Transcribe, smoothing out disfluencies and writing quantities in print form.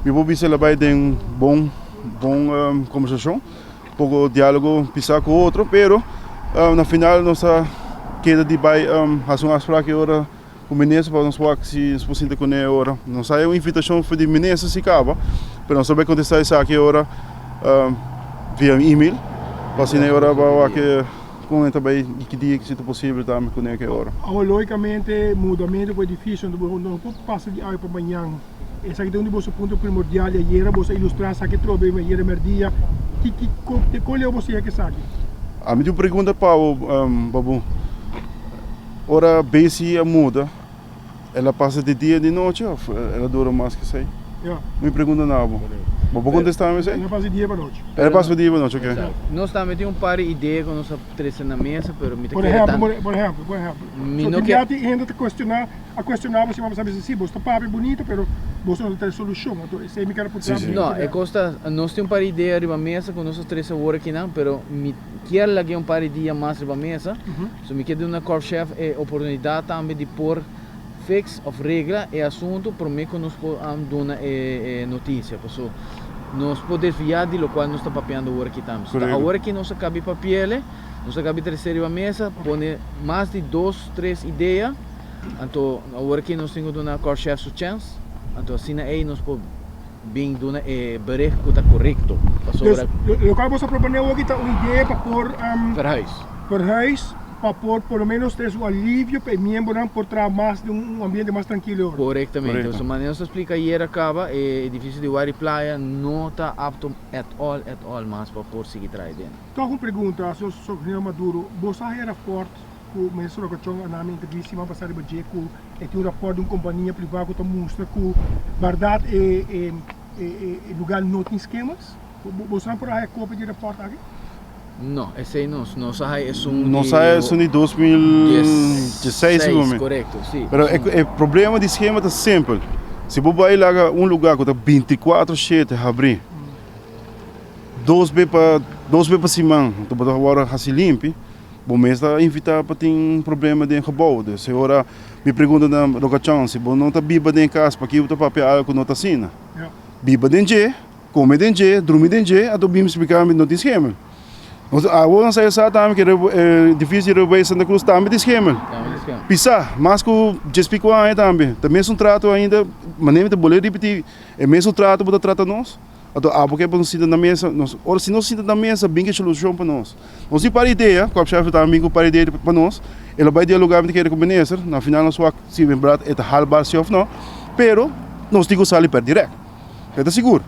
Mi por bisa el a bai den bon bon kombersashon, poko diálogo pisá ku otro, pero na final nos a keda di bai hasi un afsprak e ora ku minister pa nos wak si nos por sinta kuné e ora. Nos haya un invitashon for di minister si kaba, pero nos ta bai kontestá esaki e ora via email pa asina e ora pa wak kon e ta bai i ki dia si ta posibel tambe kuné ki ora. Awor lógikamente mudamentu ku edifisio no por pasa di awe pa mañan. Esaki ta un di boso punto primordial di ayera. Boso a ilustrá esaki atrobe ayera merdia. Ki ki te kon leu boso yega esaki? Ami tin un pregunta pa bo, Babu. Ora Besi a muda, el a pasa di dia di nochi of el a dura mas ke esei? Ya. Mi pregunta na bo. Bo por kontestá mi esei? El a pasa di dia pa nochi. El a pasa di dia pa nochi, oke. Nos tambe tin un par di idea ku nos a trese na mesa, pero mi ta Por kere ehèmpel, tan. por ehèmpel, por ehèmpel. Mi So no tin ke. bia tin hende ta kuestioná. A cuestiona bo si bo sa bisa si bo ta papia bunito pero bo no ta trae solucion anto esey mi ker a puntra bo. No, e cos ta nos tin un par di idea riba mesa cu nos a trece awor akinan pero mi kier lag'e un par di dia mas riba mesa so mi kier duna Korpschef e oportunidad tambe di por fix of regla e asunto prome cu nos por duna e noticia paso nos por desvia di locual nos ta papiando awor aki tambe. So ta awor aki nos a cabi papiele nos a cabi trece riba mesa pone mas di dos tres idea. Anto awor aki nos tin ku duna Korchef su chèns, anto asina ei nos por bin duna e bericht ku ta korekto pasobra. Dus lokual boso a proponé awoki ta un idea pa por. Verhuis. Verhuis pa por por lo menos tres un alivio pa e miembronan por traha mas den un ambiente mas trankilo ora. Korektamente. Pasobra manera nos a splika ayer a kaba e edifisio di Wari Playa no ta apto at all at all mas pa por sigui traha den. Tòg un pregunta, señor Maduro, boso a haya rapòrt ku Minister Rokachon a nami entrevista siman pasá riba dje ku e tin un rapòrt di un kompania privá ku ta mustra ku bèrdat e e e lugá no tin skemas. Boso por a haya kopia di e rapòrt aki? No, esei nos nos a haya esun di. Nos a haya esun di 2016 segun mi. Korekto, si. Pero e problema di skema ta simpel. Si bo bai laga un lugá ku ta bintikuatro shete habrí dos be pa dos be pa siman, anto bo ta wòrdu hasi limpi. Bo mes ta invitá pa tin problema den gebou. Dus e ora mi pregunta na Rokachon, si bo no ta biba den e kas, pakiko bo ta papia algu ku no ta asina? Biba den dje, kome den dje, drumi den dje, anto bin splika mi no tin schemel. Nos awor nos a sa tambe ku e edifisio di Rebey Santa Cruz tambe tin schemel. Pisá, mas ku djes piku aña tambe. Ta mesun trato ainda, manera mi ta bolbe ripití, e mesun trato bo ta trata nos. Anto abo ke pa nos sinta na mesa, nos ora si nos sinta na mesa bin ke solushon pa nos. Nos tin par idea, Korpschef tambe bin ku par idea pa nos, e lo bai dialoga mi ta kere ku minister, na final nos wak si en berdad e ta haalbaar si of no, pero nos tin ku sali per direct, e ta sigur.